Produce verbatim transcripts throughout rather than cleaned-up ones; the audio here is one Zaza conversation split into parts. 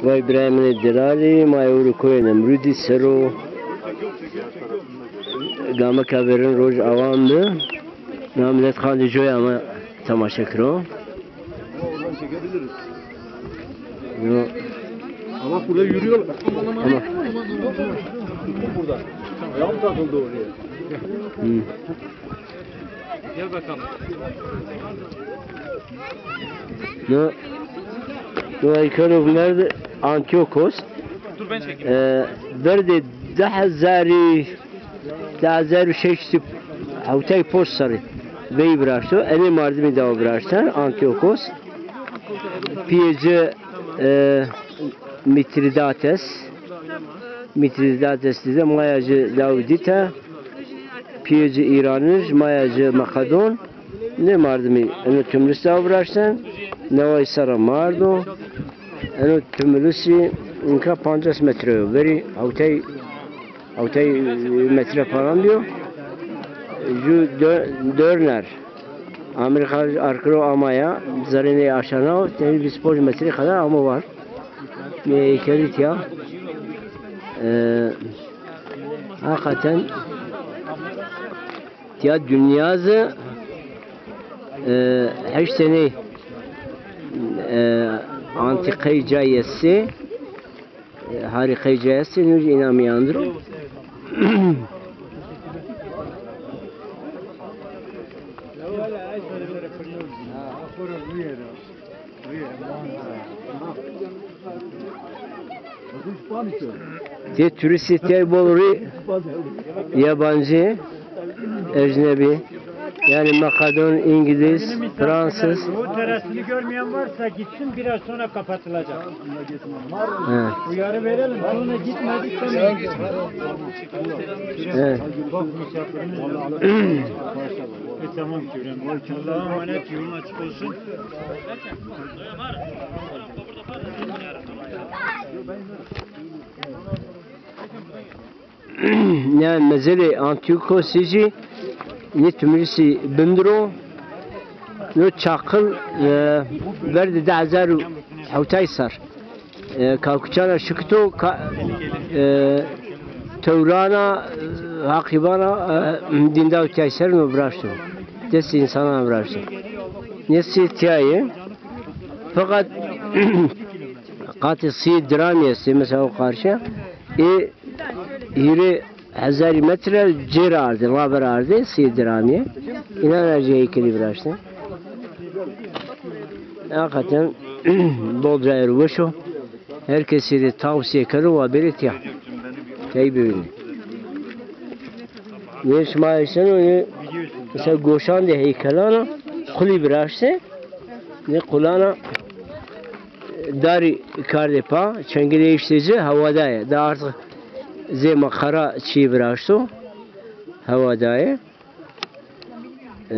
Vay birayê min ê delalî, ma ewro koyê Nemrûdî ser o. Gameka verên roj awan bi. Na milet qandê coyê ama temaşe kiro. Yo. Ama burada yürüyor. Ama. Burada. Ayağım takıldı oraya. Hı. Gel bakalım. No, no heykelo merd Antiochos. Dur, ben çekeyim. E, berdê di hezarî, di hezar û şeş sey hewtay ponc serrî veyî viraşto. Enê mardimî dawo viraşten Antiochos. Piyê ci, e, Mîtrîdates. Mîtrîdates dide maya ci dawo dîte. Piyê ci Îranij, maya ci Meqedon. Nê mardimî eno Tumlus dawo viraşten. Neway serra mardo. Eno Tumlusî inka pancas metre yo. Verî hewtay, hewtay metre falan biyo. Ju dö-, Dörner. Amerîka arkiro amaya, zerrê ney aşa naw, tenî vîst ponc metrî qedar amo war. Nê heykelî tîya. E, heqîqeten tîya dinya zi, e, heşt tenê, e, antîqey cayî estê. E, harîqey cayî estê, nû jî îna mîyan dir o. Tê turîstî tey bol rî, yabancî, ecnebî. Yani Makedon, İngiliz, Fransız. Bu terasını görmeyen varsa gitsin, biraz sonra kapatılacak. He. Uyarı verelim, sonra gitmedik demeyin. He. Bak misafirimiz var. E, tamam Kerem. Allah'a emanet, yolun açık olsun. Yani mezelê Antiochosî jî nê Tumlusî bindir o. No çaqil, e, berdê di hezar û hewtay ser. E, kalkuçana şikito ka-, e, tewrana, e, haqîbana, e, dînda û tîyay ser no viraşto. Destê însanan viraşto. Nê sî tîya yê. Feqet qatê sî diramî estê, mesela o qarşîya. Ê hîrê hezarî metre cêr ardê, raver ardê, sî diramî. Înan ra jî heykelî viraştê. Heqîqeten bol cayê ro weş o. Her kesî rê tavsiye keno wa bêrê tîya. Tey bivînê. Nê şima eşeno, nê mesela goşandê heykelana qulî viraştê. Nê qulana darî kardê pa, çengilê eştê ci hewadaye. Da artık zê meqera çî viraşto. Hewadaye. E,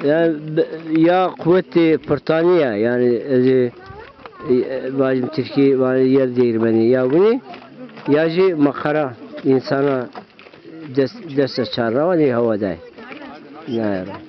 yani be-, ya quwetê pirtanî ya, yani, e, e, vajim tirkî, vajim yer değirmeni ya winî, ya jî meqera însana dest, dest çar rawa nê hewadaye. Nayara.